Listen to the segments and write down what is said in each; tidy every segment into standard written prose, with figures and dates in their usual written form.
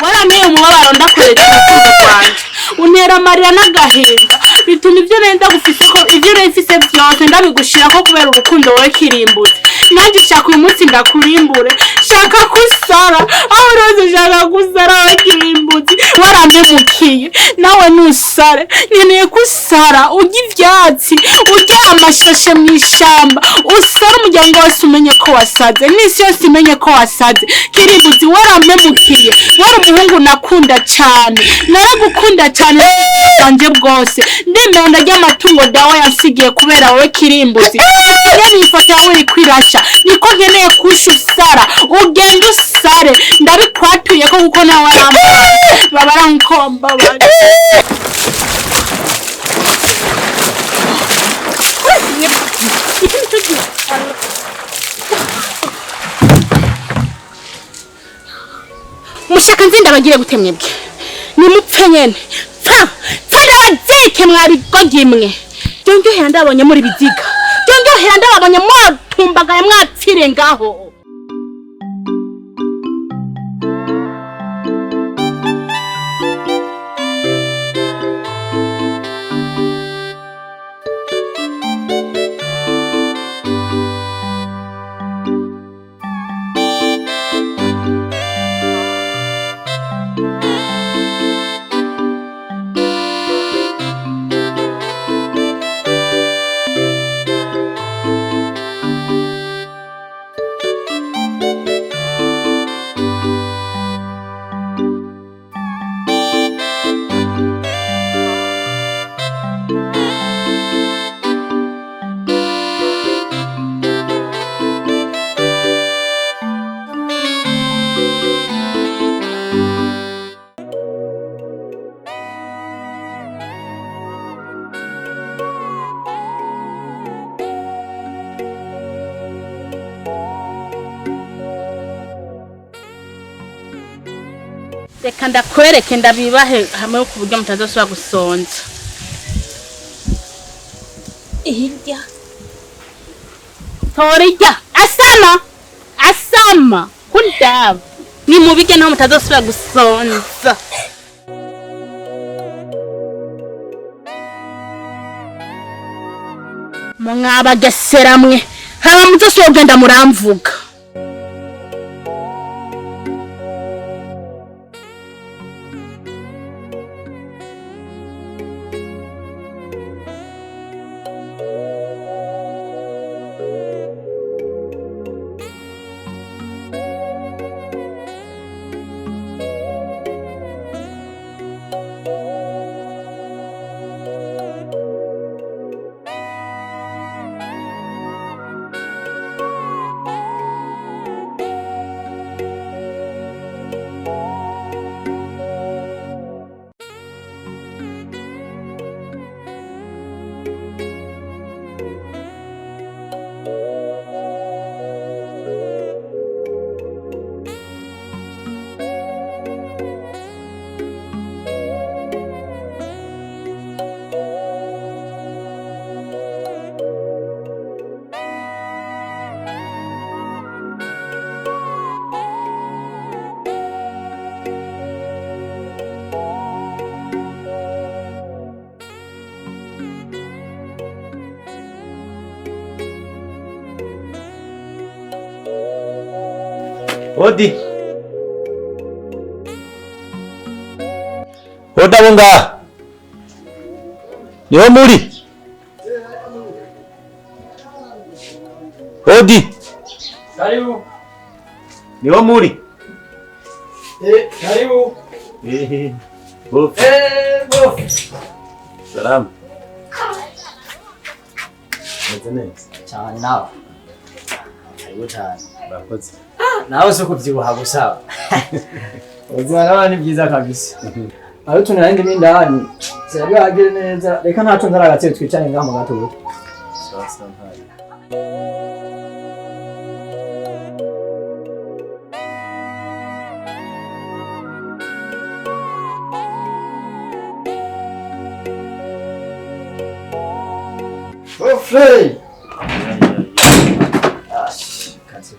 Waranteye umubabaro, ndakwereka urukundo rwanje, untera amarira n'agahinda, bituma ibyo nenda gufise ko ibyo nari mfise byose ndabigushirako kubera urukundo wowe Kirimbuzi. Nanjye shaka uyu munsi ndakurimbure, shaka kusara aho uri hose, shaka gusara wowe Kirimbuzi. Warampemukiye, nawe nusare. Nkeneye kusara, urya ivyatsi, urya amashashe mw'ishamba, usare, umuryango wose umenye ko wasaze, n'isi yose imenye ko wasaze. Kirimbuzi, warampemukiye. Wari umuhungu nakunda cyane, naragukunda cyane bwanje bwose. Ndemera ndarya amatungo dawe yansigiye kubera wowe Kirimbuzi. Nyene iyi foto yawe iriko irasha, niko nkeneye kusha usara, ugenda usare. Ndabikwatuye ko kuko nawe warambabaje, babara nkuko wambabaje. Mushaka nzi ndabagire gute mwebwe? Nimupfe nyene, pfa pfa, ndabazike mwabigoryi mwe. Byongerera ndabonye muri biziga, byongerera ndababonye mwatumbagaye, mwapfire ngaho. Reka ndakwereke, ndabibahe hamwe ku buryo mutazosubira gusonza. Hirya tora irya, asama asama kundaba, ni mubirye naho mutazosubira gusonza. Mwabagesera mwe, haba muzosubira kugenda muramvuga. Odi. Odi abo ngaha. Niho muri? Odi. Karibu. Niho muri? Eh, karibu. Eh. Bof. Eh, bof. Salamu. Meze neza. Cyane nawe. Karibu cyane. Murakoze. Nawe si ukubyibuha gusa. Ubuzima nawe ni byiza kabisa. Aho utuntu nari ndimo indani. Sirabwagire neza. Reka ntaco nzaragatse twicane ngaho mu gatutu. Sawa sawa ntayo. Bofre. Ash, kazi.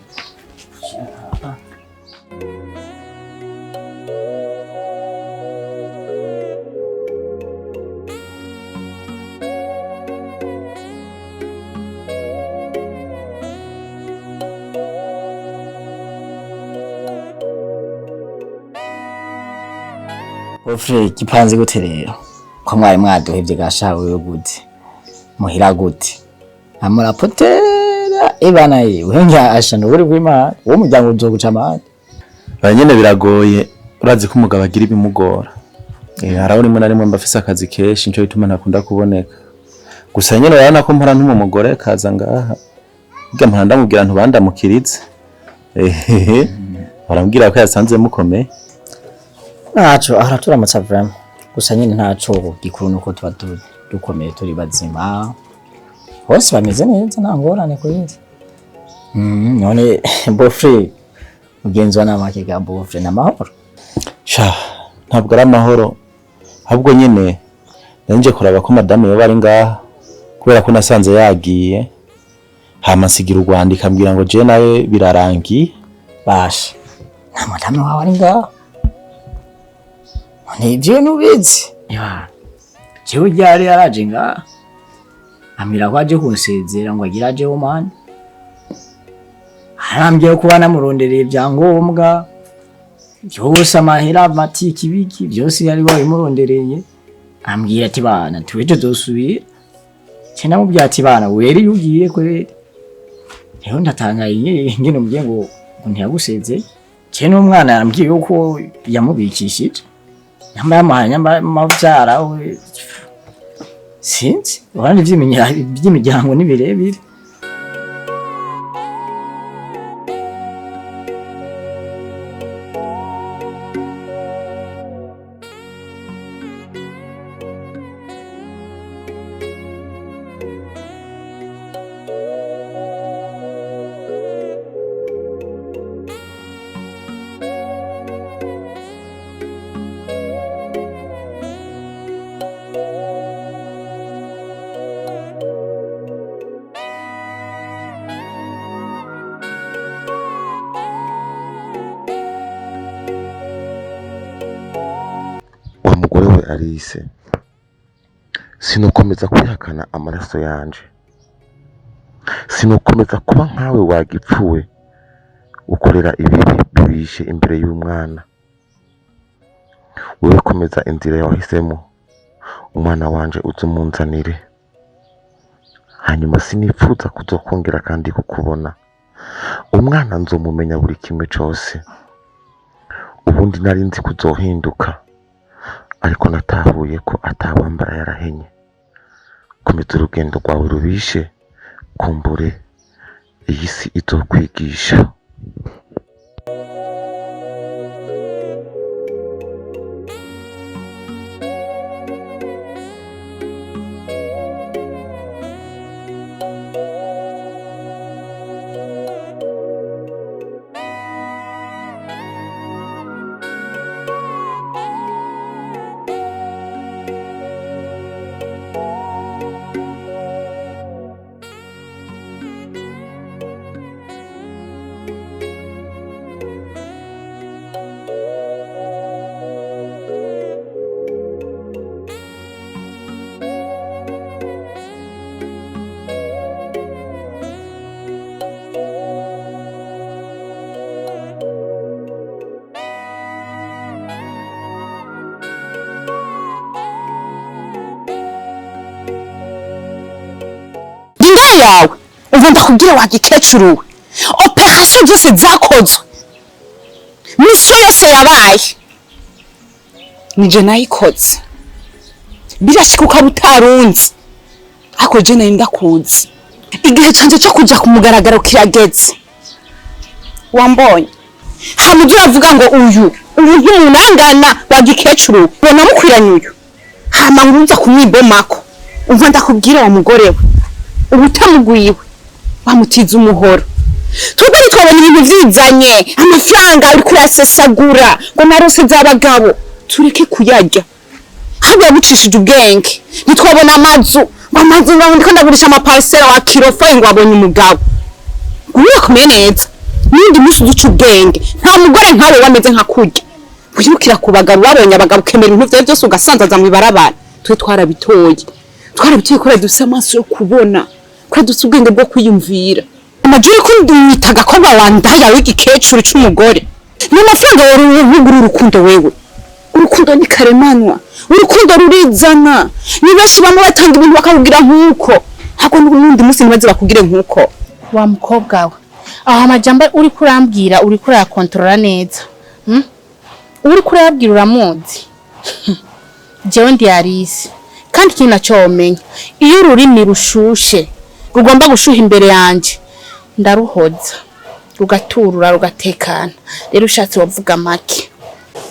Bofre gipanze gute rero ko mwari mwaduhevye gasha wewe gute muhira gute amurapotera ebana ye uhenga asha nuburi bw'Imana uwo muryango uzoguca amande. Ba nyene biragoye, urazi ko umugabo agira ibimugora. Haraho rimwe na rimwe mba afise akazi kenshi, nico gituma ntakunda kuboneka. Gusa nyene urabona ko mpora ntuma umugore kaza ngaha. Burya mpora ndamubwira ntubandamukiritse. Ehehe. Barambwira ko yasanze mukomeye. Ntaco araturamutsa vraiment, gusa nyine ntaco gikuru nuko tuba dukomeye turi bazima bose bameze neza nta ngorane kuri none Bofre mugenzi wa namake ga Bofre n'amahoro. Sha, ntabwo ari amahoro. Ahubwo nyene nanje kuraba ko madame yoba ari ngaha kubera ko nasanze yagiye. Hama nsigira urwandiko ambwira ngo je nawe birarangiye. Basha nta madame wawe ari ngaha none ivyo nubizi ya jewe ryari yaraje ngaha ambwira ko aje kunsezera ngo agire ajeho mani arambwiye kuba namurondereye ibyangombwa byose amahera amatiki ibiki byose yari wabimurondereye ambwira ati bana tuwejo dosubira ce namubwira ati bana wera iyo ugiye kweri rero ndatangaye ingene umubwiye ngo ntiyagusezeye ce n'umwana yambwiye yuko yamubikishije nyamba yamuhaye nyamba mavyara we sinzi urabona ivy'imiryango ni birebire. Wa mugore we Alice, sinokomeza kwihakana amaraso yanje, sinokomeza kuba nkawe wagipfuwe ukorera ibibi bibishe imbere y'umwana. Wewe komeza inzira wahisemo, umwana wanje uzumunzanire, hanyuma sinipfuza kuzokongera kandi kukubona. Umwana nzomumenya buri kimwe cose, ubundi nari nzi kuzohinduka, ariko natahuye ko atawambara yarahenye. Komeza urugendo rwawe rubishe, kumbure iyi si izokwigisha. Indaya yawe umva ndakubwira wa gikecuru we, operation zose zakozwe, misiyo yose yabaye nije nayikoze. Birashika ukaba utarunzi, ariko je nari ndakuzi. Igihe canje co kuja ku mugaragaro kirageze, wambonye hama ujya uravuga ngo uyu ntimunangana wa gikecuru we, ubona mukwiranye uyu, hama ngo uza kumwibomako. Umva ndakubwira wa mugore we, ubutamugwiwe bamutiza umuhoro. Twebwe ntitwabona ibintu vyizanye, amafaranga uriko urasesagura ngo narose z'abagabo, tureke kuyarya. Ahubwo yagucishije ubwenge, ntitwabona amazu ngo amazu ngo ndiko ndagurisha amaparisera wa kirofoye ngo wabonye umugabo. Urakomeye neza, n'undi munsi uduca ubwenge, nta mugore nkawe wameze nka kurya. Wirukira ku bagabo, wabonye abagabo ukemera ibintu vyawe vyose ugasanzaza mw'ibarabara. Twe twarabitoye, twarabitoye kubera dufise amaso yo kubona, kubera dufise ubwenge bwo kwiyumvira. Amajuri ko ndumwita agakobwa wandaya w'igikecuru c'umugore, ni amafaranga wari ugura urukundo wewe. Urukundo ni karemanwa, urukundo rurizana. Ni benshi bamwe batanga ibintu bakakubwira nk'uko, hako n'undi munsi ntibaze bakubwire nk'uko. Wa mukobwa we, aho amajambo uri kurambwira uri kurayakontorora neza, Uri kurayabwira uramuzi. Jewe ndi Alice, kandi ikintu naco womenya, iyo ururimi rushushe rugomba gushuha imbere yanje, ndaruhoza rugaturura rugatekana. Rero ushatse wavuga make.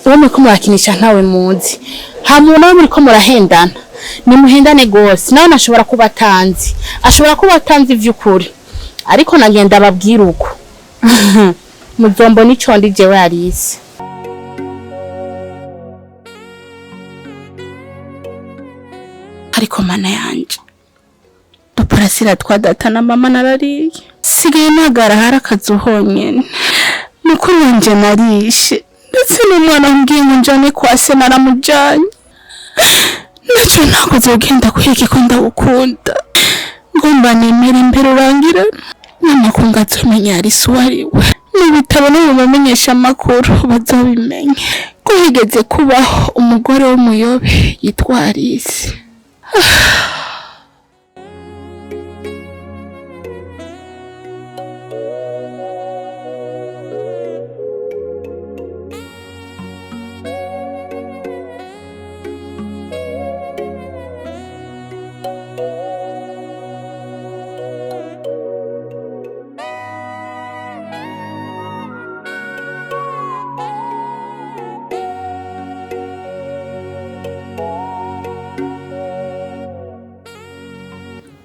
Uwo muriko murakinisha ntawe muzi, hama nawe muriko murahendana, nimuhendane gose. Nawe nashobora kuba atanzi, ashobora kuba atanzi ivy'ukuri, ariko nagenda ababwira uko muzombona ico ndi jewe Alice. Ariko mana yanje, duparasira twa data na mama narariye, sigaye nagara hari akazu honyene. Mukuru wanje narishe, ndetse n'umwana mbwiye ngo njane kwa se naramujanye. Naco ntakoze ugenda kwiga ko ndawukunda, ngomba nemera imbere urangira n'amakungu azomenya Alice uwo ari we. N'ibitabo no mu bamenyesha amakuru bazobimenye ko higeze kubaho umugore w'umuyobe yitwa Alice.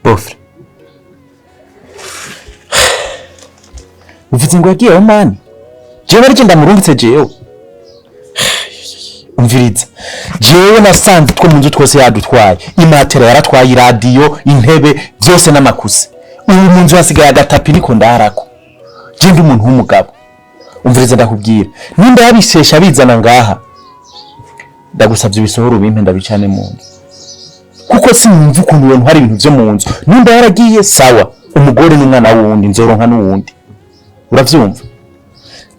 Bofre, uvuze ngo yagiye Omani? Jewe ariko ndamurungitse jewe. Umviriza, jewe nasanze two mu nzu twose yadutwaye, imatera yaratwaye, iradiyo, intebe byose n'amakuse. Ubu mu nzu hasigaye agatapi niko ndarako. Je ndi umuntu w'umugabo. Umviriza ndakubwira, nimba yabisesha bizana ngaha, ndagusavye ibisohoro bimpe ndabicane mu nzu, kuko sinumva ukuntu ibintu hari ibintu vyo mu nzu. Nimba yaragiye sawa, umugore n'umwana wundi nzoronka n'uwundi, uravyumva?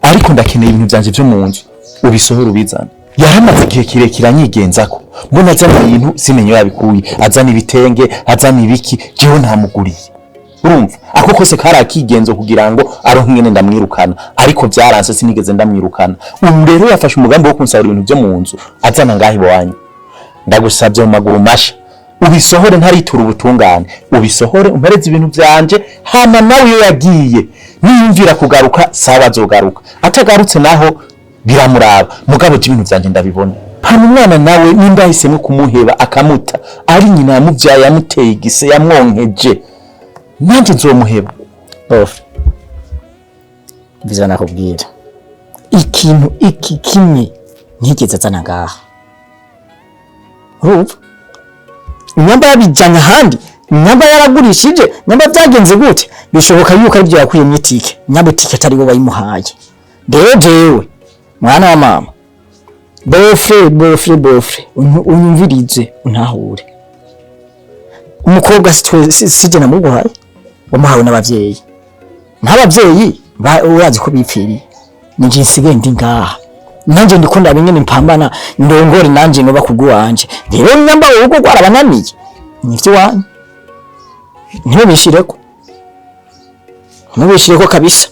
Ariko ndakeneye ibintu vyanje vyo mu nzu, ubisohora ubizana. Yaramaze igihe kirekire anyigenzako, mbona azana ibintu simenye iyo yabikuye, azana ibitenge, azana ibiki, jewe ntamuguriye. Urumva ako kose kari akigenzo kugira ngo aronke ingene ndamwirukana, ariko vyaranse, sinigeze ndamwirukana. Ubu rero yafashe umugambi wo kunsahura ibintu vyo mu nzu azana ngaho iwanyu. Ndagusabye mu maguru masha ubisohore, ntaritura ubutungane, ubisohore umpereze ibintu vyanje. Hama nawe iyo yagiye niyumvira kugaruka sawa azogaruka, atagarutse naho biramuraba, mugabo je ibintu vyanje ndabibona. Hama umwana nawe nimba yahisemo kumuheba akamuta, ari nyina yamuvyaye, yamuteye igise, yamwonkeje, nanje nzomuheba. Bof, mviza nakubwira ikintu iki kimwe ntigeze azana ngaha. Urumva, nyamba yabijyanye ahandi, nyamba yaragurishije, nyamba byagenze gute, bishoboka yuko aribyo yakuyemo itike, nyamba itike atari bo bayimuhaye. Rero jewe mwana wa mama, bofre bofre bofre, unyumvirize untahure. Umukobwa sije namuguhaye, wamuhawe n'abavyeyi. N'abavyeyi urazi ko bipfiriye, nije nsigaye ndi ngaha, nanje ndiko ndaba ingene mpambana ndongore, nanje noba kubw'iwanje. Rero nyamba urugo rwarabananiye, nivyo iwanyu ntibishireko, ntibishireko kabisa,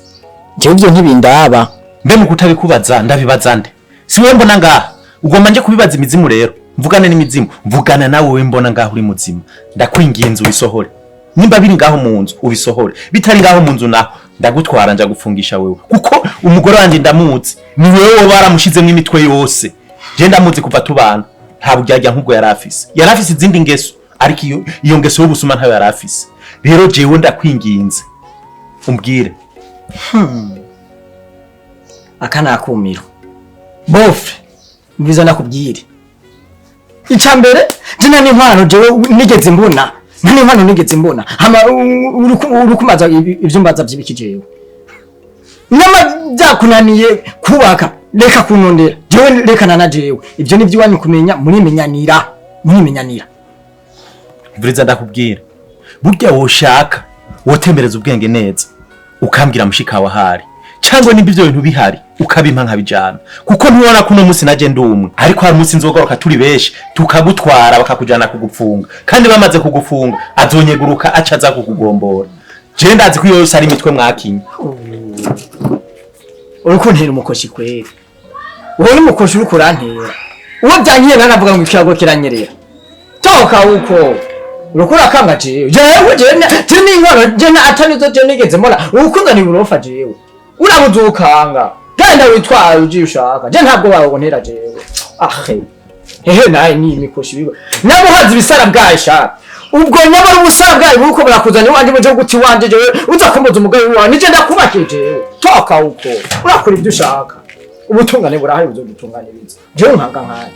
jewe ivyo ntibindaba. Mbe mu kutabikubaza ndabibaza nde? Si wowe mbona ngaha? Ugomba nje kubibaza imizimu? Rero mvugane n'imizimu, mvugana nawe wewe mbona ngaho uri muzima. Ndakwinginze ubisohore, nimba biri ngaho mu nzu ubisohore, bitari ngaho mu nzu naho ndagutwara nja gufungisha wewe, kuko umugore wanje ndamuzi, ni wewe baramushizemwo imitwe yose. Je ndamuzi kuva tubana, nta buryarya nk'ubwo yari afise. Yari afise izindi ngeso, ariko iyo ngeso y'ubusuma ntayo yari afise. Rero jewe ndakwinginze umbwire. Aka ni akumiro. Bofre, mviza nakubwire, ica mbere je nta n'inkwano jewe nigeze mbona, nta n'inkwano nigeze mbona. Hama urukumaza ivyo mbaza vy'ibiki? Jewe nyama byakunaniye kubaka, reka kunondera jewe, rekana na jewe. Ivyo ni iwanyu kumenya, murimenyanira, murimenyanira. Mviriza ndakubwira, burya woshaka wotembereza ubwenge neza ukambwira mushika wawe ahari, cyangwa nimba ivyo bintu bihari. Ukabimpa nkabijana, kuko ntubona ko uno munsi naje ndi umwe, ariko hari umunsi nzogaruka turi benshi, tukagutwara bakakujana kugufunga. Kandi bamaze kugufunga, azonyeguruka aca aza kukugombora. Je ndazi ko iyo yose ari imitwe mwakinye. Uriko untera umukoshi kweri. Wowe n'umukoshi uriko urantera. Uwo byankiye nanavuga ngo ikirago kiranyerera. Toka uko. Uriko urakanga jewe. Jewe jewe je n'inkono je na atanizo je nigeze mbona. Urukunda ni burofa jewe. Urabuze ukanga. Genda witwara ugiye ushaka. Je ntabwo bawontera jewe. Ahe. Hehe naye ni imikoshi bigo. Nyamuhazi ibisara bwaye sha. Ubwo nyamara ubusara bwaye buko burakuzanye wanje muje guti wanje jewe uza kumbuza umugabo wawe nije ndakubakiye jewe. Toka uko. Urakora ibyo ushaka. Ubutungane burahari buzodutunganiriza. Jewe nkanga nkaye.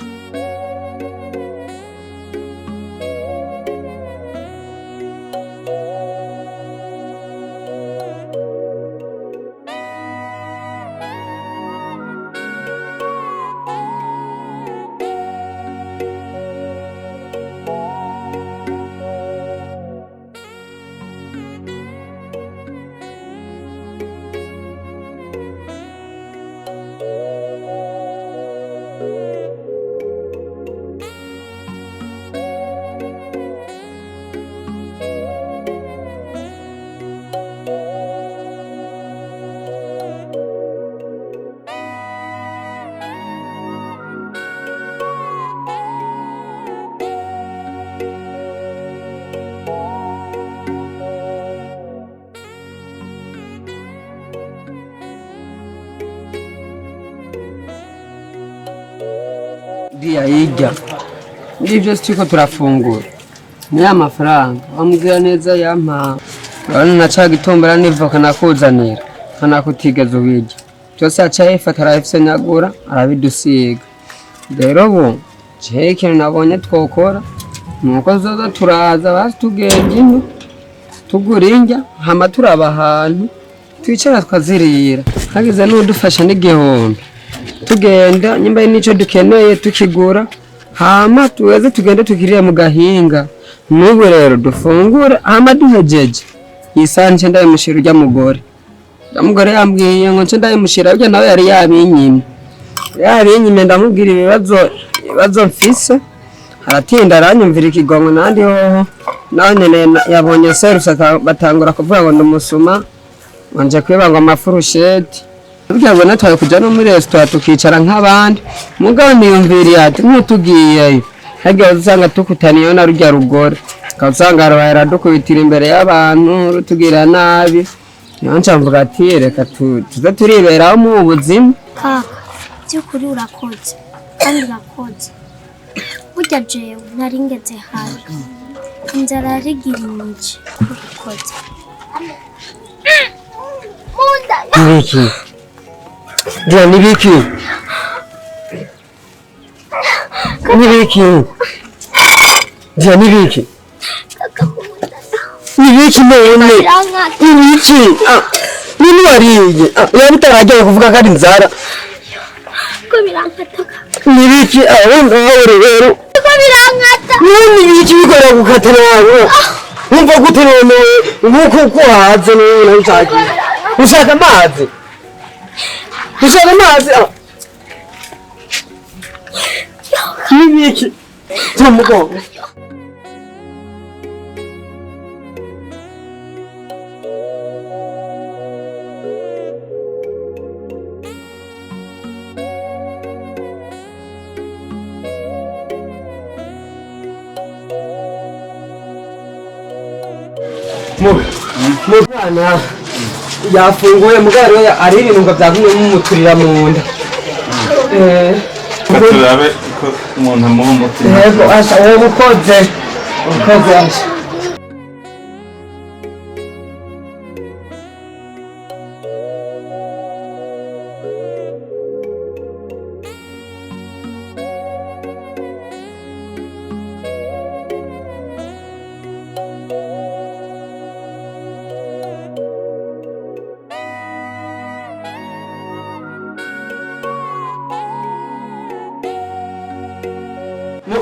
Iriya hirya muri byose turiko turafungura ni ya mafaranga wamubwira neza yampa. Urabona na ca gitombora n'ivoka nakuzanira nkanakutigeze ubirya byose, aca yifata arabifyenyagura arabidusiga. Rero ubu jewe ikintu nabonye twokora nuko zoza turaza basi tugenda ino tugura indya, hama turaba ahantu twicara twazirira, hagize n'udufasha n'igihumbi tugenda nyimba ari nico dukeneye tukigura, hama tuweze tugende tukirire mu gahinga. N'ubu rero dufungure, hama duhejeje isaha nce ndayimushira urya mugore. Urya mugore yambwiye ngo nce ndayimushira urya nawe yari yabinyimye, yabinyimye. Ndamubwira ibibazo mfise, aratinda aranyumvira ikigongo. Nandi hoho nawe nyene yabonye seruse batangura kuvuga ngo ndamusuma, ngo nje kwiba ngo amafurusheti. Burya ngo natwaye kuja no muri resitora tukicara nk'abandi, mugabo niyumviriye ati ntutugiyeyo harya usanga tukutaniyeyo na rurya rugore, ukaba usanga rubaye radukubitira imbere y'abantu rutugira nabi. Niyo nca mvuga ati reka tuze turiberaho mu buzima. Kaka, by'ukuri urakoze kandi urakoze. Burya jewe nari ngeze habi, inzara yarigirije. Urakoze. Munda. Nibiki? Ngira nibiki? Nibiki? Ngira nibiki? Nibiki none? Nibiki? Ah, nini wariye? Ah, yari itarajyaye kuvuga ko ari inzara. Ko birankata. Nibiki? Ah, wumva wowe rero. Ko birankata. None nibiki bikora gukata nawe? Wumva gute none? Nkuko uko wahaze none ushaka. Ushaka amazi? Ushaka amazi? Ah. Nibiki? Tumugongo. Mwana yafunguye mugabo rero ari ibintu ngo byagumye mumuturira mu nda. Turabe ko umuntu amuha umutima. Yego asha wowe ukoze ukoze asha.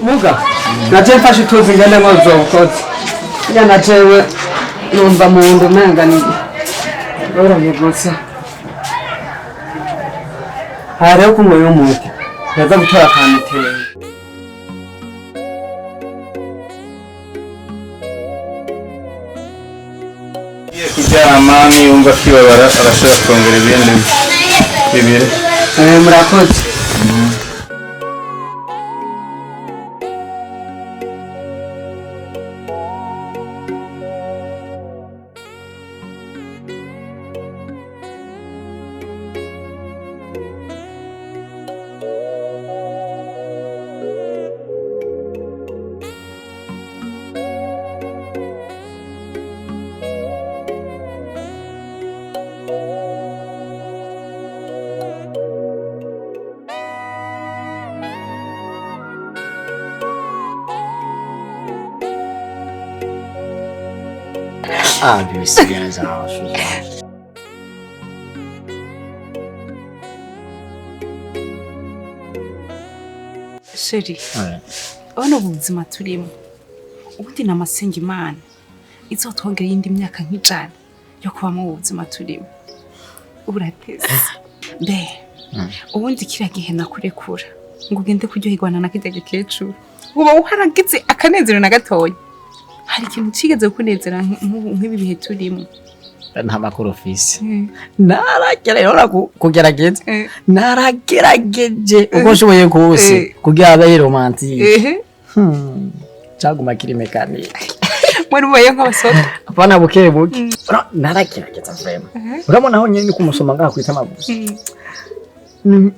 Muga naje mfashe utuzi ngende nkozo ukoze. Ya najewe numva mu nda umenga ni ngorane gusa. Aha rero kunyweye umuti ndaza gutora akantu uteye. Agiye kuryama niyumva akibabara arashobora kongera ibindi bibiri. Murakoze. Ah, bébé, c'est bien ça. Chéri, urabona ubu buzima turimo, ubundi ni amasenga Imana izotwongera iyindi myaka nk'ijana yo kubamo ubu buzima turimo. Urateze mbe ubundi kiriya gihe nakurekura ngo ugende kuryoherwana na kirya gikecuru, uba uharagize akanezero na gatoya. Hari ikintu cigeze kukunezera nk'ibi bihe turimo? Nta makuru ufise. Naragerageza kugerageza, naragerageje uko nshoboye kose kugira abe romantique. Caguma kiri mécanique. Mwari mubayeho nk'abasoda. Apana, buke buke. Naragerageza vraiment. Urabona aho nyene kumusoma ngaha kwitama gusa.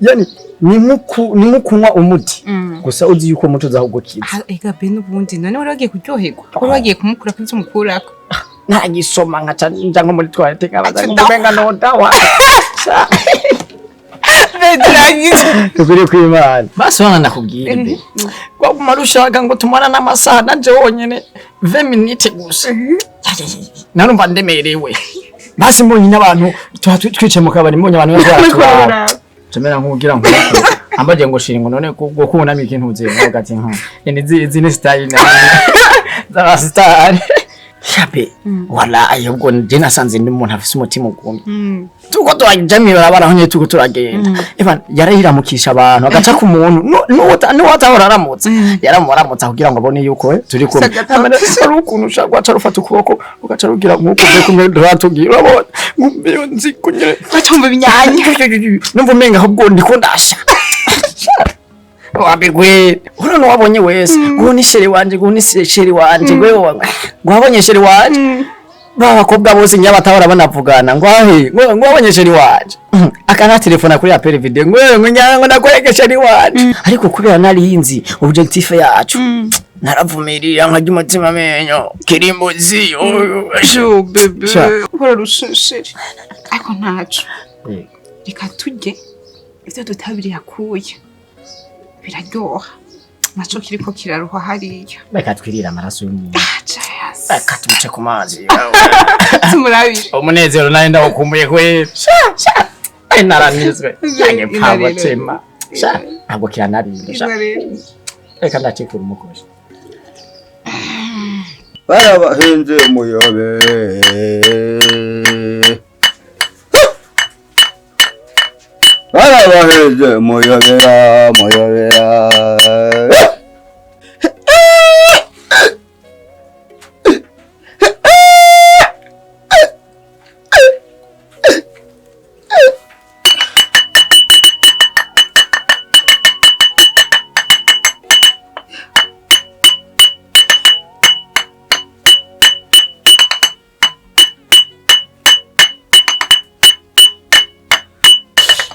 Yani ni nko kunywa umuti. Gusa uzi yuko umuti uza kugukiza. Ah, ega be, n'ubundi none wari wagiye kuryoherwa, wari wagiye kumukura ko ivyo umukurako. Ntagisoma nkaca nja nko muri toilette nkabaza Aca ngo umenga nodawa. Bedragize. Tukuri kw'Imana. Basi wana nakubwira be. Waguma ushaka ngo tumara n'amasaha, nanje wonyene 20 minutes gusa. Narumva ndemerewe. Basi mbonye n'abantu tuba twicaye mu kabari, mbonye abantu bari tumera nk'ugira ngo ambaje ngo shiringo none ngo kunamika ikintu uze hagati nka yani izi ni style na za star shape. Wala ahubwo je nasanze ndi umuntu afise umutima ugumye. Tuko turajya mw'ibarabara aho nyene tuko turagenda, Evan yarayiramukisha abantu, agaca ku muntu n'uwatahora aramutse yaramuramutsa kugira ngo abone yuko turi kumwe. Hari ukuntu ushaka guca rufata ukuboko ugaca rugira nk'uko uvuye kumwe turatubwira, urabona nkumva iyo nzi ko nyene Bacumva imyanya. Numva umenga ahubwo ndiko ndasha wabigwe. Urabona wabonye wese ngo ni chéri wanje, ngo ni chéri wanje, ngo wabonye chéri wanje. Ba bakobwa bose nyabatahora banavugana ngo ahe ngo wabonye chéri wanje, akana telefona kuri appel vidéo ngo ngo ndakwereke chéri wanje. Ariko kubera nari nzi objectif yacu, naravumirira nkarya umutima amenyo kirimbuzi. Jo bébé. Sha. Uhora rushushire. Ariko ntaco. Reka turye ivyo dutabiriye akuya. Biraryoha. Naco kiriko kiraruha hariya. Reka twirire amaraso y'umuntu. Ah, Jayas. Reka tumuce ku mazi. Tumurabire. Umunezero nawe ndawukumbuye kweli. Sha sha, ai naranizwe yange pabo tema sha, ntabwo kiranarinda sha. Reka ndacikura umukozi. Barabahinze umuyobe, barabahinze muyobera, muyobera.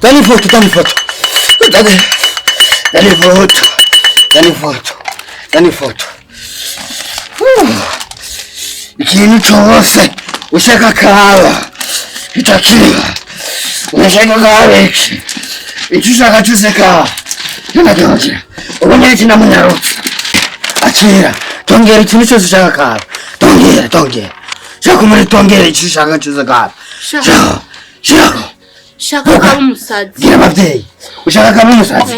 Dani ifoto, dani ifoto, dani, dani ifoto, dani ifoto, dani ifoto. Ikintu cyose ushaka kaba kitakiba, unashaka kaba iki, icyo ushaka cyose kaba nanabyongera. Ubu nyine kinamunyarutse. Akira, tongera ikintu cyose ushaka kaba, tongera, tongera, shaka muri, tongera icyo ushaka cyose kaba, shaka, shaka. Shaka kaba umusazi. Gira ababyeyi, ushaka kaba umusazi.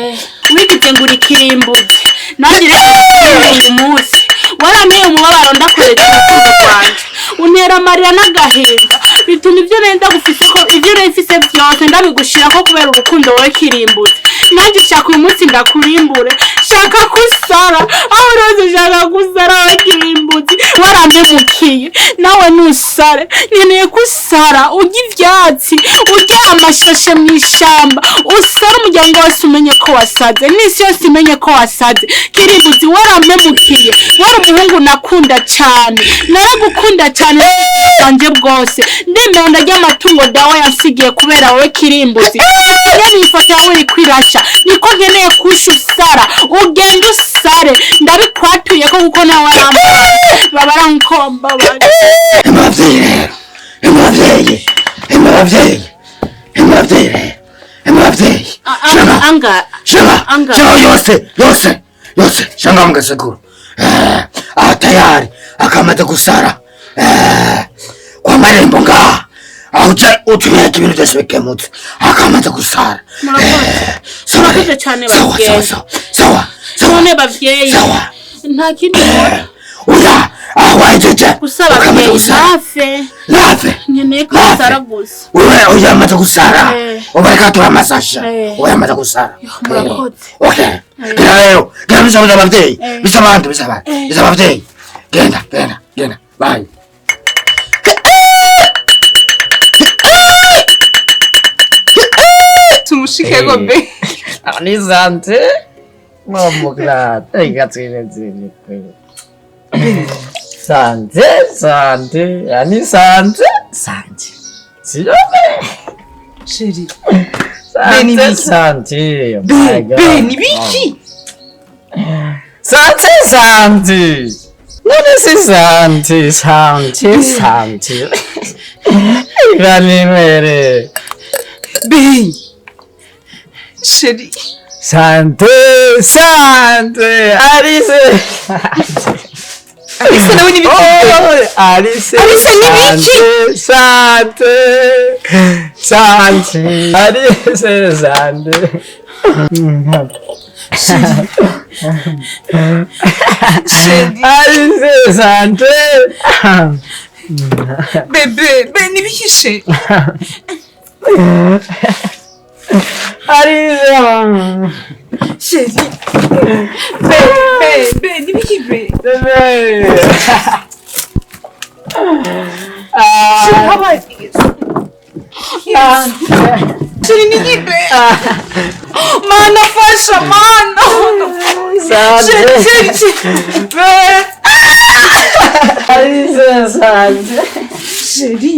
Wigize ngo uri kirimbuzi, nanjye rero uyu munsi waranteye umubabaro, ndakuretse urukundo rwanjye, untera amarira n'agahinda. Bituma ibyo nenda gufise ko ibyo nari mfise byose ndabigushirako kubera urukundo wowe kirimbutse. Nanjye shaka uyu munsi ndakurimbure, shaka kusara aho rose, shaka gusara wowe kirimbutse. Warampemukiye nawe nusare, nkeneye kusara urya ivyatsi, urya amashashe mw'ishamba, usare umuryango wose umenye ko wasaze, n'isi yose imenye ko wasaze. Kirimbuzi, warampemukiye. Wari umuhungu nakunda cyane, naragukunda cyane bwanjye bwose. Ndemera ndarya amatungo dawe yansigiye kubera wowe kirimbuzi. Iyo ifoto yawe iri kwirasha, niko nkeneye kusha usara, ugenda usare, ndabikwatuye ko kuko nawe warambabaje, babara nkuko wambabaje. Abavyeyi rero, abavyeyi, abavyeyi, abavyeyi rero, abavyeyi. Anga anga. Shanga, Anga. shanga yose, yose, yose, shanga mugasekuru. Ah, tayari akamaze gusara. Kwa marembo ngaha aho uja utumyeka ibintu byose bikemutse, akamaze gusara. Murakoze. Sawa, Murakoze cyane sawa, babyeyi. sawa, sawa, sawa. None babyeyi, Sawa. nta kindi nkora. Oya, aho wahejeje Gusa ukamaze babyeyi, gusara. ntapfe. Nave. Nkeneye ko Nave. usara gusa. Wewe oya amaze gusara. Ubareka tura amasasha. Oya amaze gusara. Murakoze. Okay. Genda rero, genda bisaba abavyeyi, bisaba abandi, bisaba abandi, bisaba abavyeyi. Genda, genda, genda. Bye. Tumushikego be. Anisante. Mamuklat. Sante, sante, anisante, sante. Sio Chéri. Sante, Biki. sante. Be, My God. be, ni biki? Sante, sante. None si sante, sante, sante. Ivanimere. Be. Chéri. Sante, sante. Alice. Alice nawe ni biki? Oh, Alice. Alice ni biki? Sante, sante, sante. Alice, sante. Chéri. Alice, sante. Bebe, be ni biki chéri? Alice. Chéri. Be, be, be ni biki be? Bebe. Chéri, habaye. Chéri ni biki be? Mana fasha, mana. Sante. Chéri, chéri, chéri. Be. Alice, sante. Chéri.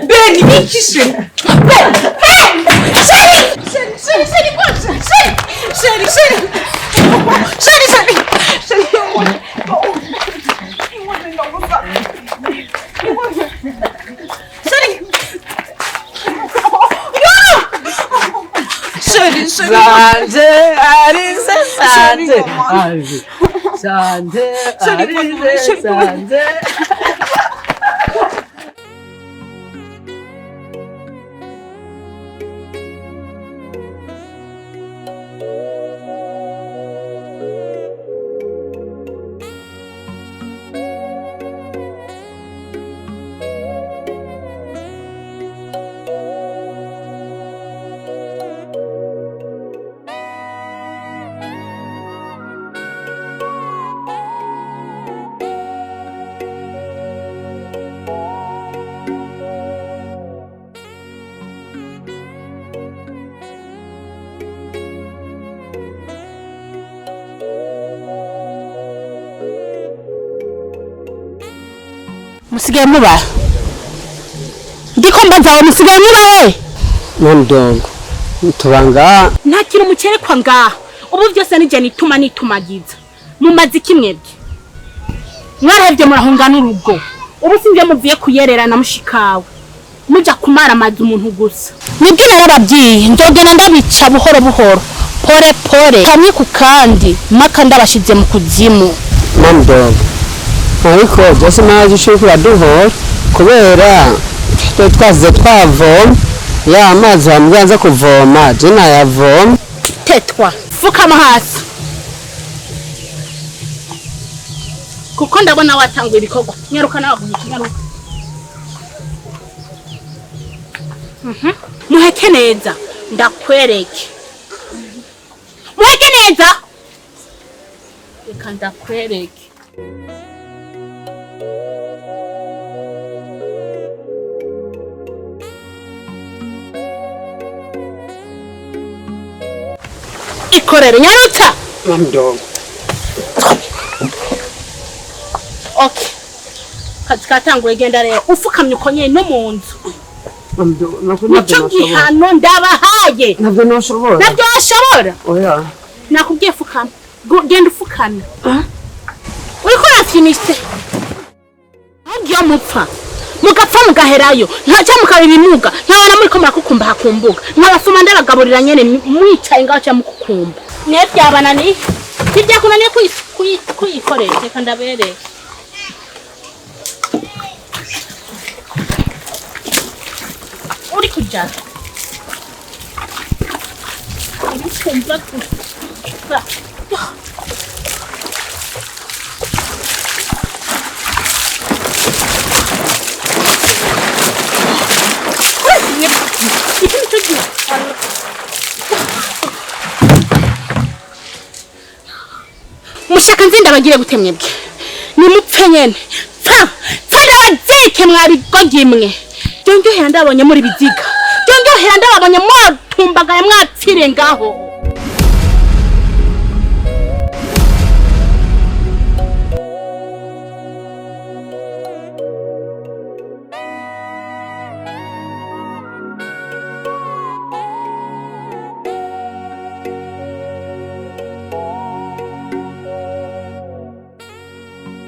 Be ni biki chéri? Be, be. Chéri. Chéri, chéri, chéri, quoi? Chéri, chéri, chéri. Chéri, chéri. Chéri, chéri. Chéri, chéri. Sante, Alice, sante. Alice, sante, Chéri, Alice, chéri, sante. Musigaye muba ndiko mbaza, musigaye muba we? None dongo tubanga. Nta kintu mukerekwa ngaha ubu, byose nijye nituma nitumagiza. Mumaze iki mwebwe? Mwarahevye murahunga n'urugo. Ubu sinjye muvuye kuyerera na mushikawe, muja kumara amazi umuntu gusa. Nibyo narababwiye, nzogenda ndabica buhoro buhoro, pore pore, kamwe ku kandi, maka ndabashize mu kuzimu. None dongo ariko byose naje ushobora kuraduhora kubera twe twazize twavoma ya mazi wambwiye aza kuvoma, je nayavoma. Tetwa, fukama hasi kuko ndabona watanguye ibikorwa. Nyaruka nawe guhita nyaruka. Muheke neza ndakwereke. Muheke neza. Reka ndakwereke. Ikorere nyarutsa. Mdogo. Okay. Kazi katanguye genda rero ufukamye uko nyene no mu nzu. Mdogo, Nico gihano ndabahaye. Navyo noshobora. Navyo washobora? Oya. Nakubwiye fukama. Genda ufukame. Uriko urafinise. Mugiye mupfa. Mugapfa mugaherayo. Ntaca mukaba ibimuga. Ntabana muriko murakukumba hakumbuka. Nkabasoma ndabagaburira nyene mwicaye ngaho ca mukukumba. Ne byabananiye. Ntibyakunaniye kuyikorera. Reka ndabereke. Uri kujana. Uri kumva gusa. Iki nico gihano. Mushaka nzi ndabagire gute mwebwe? Nimupfe nyene. Pfa! Pfa ndabazike mwari imwe. Byongerera ndabonye muri biziga. Byongerera ndababonye mwatumbagaye mwapfire ngaho.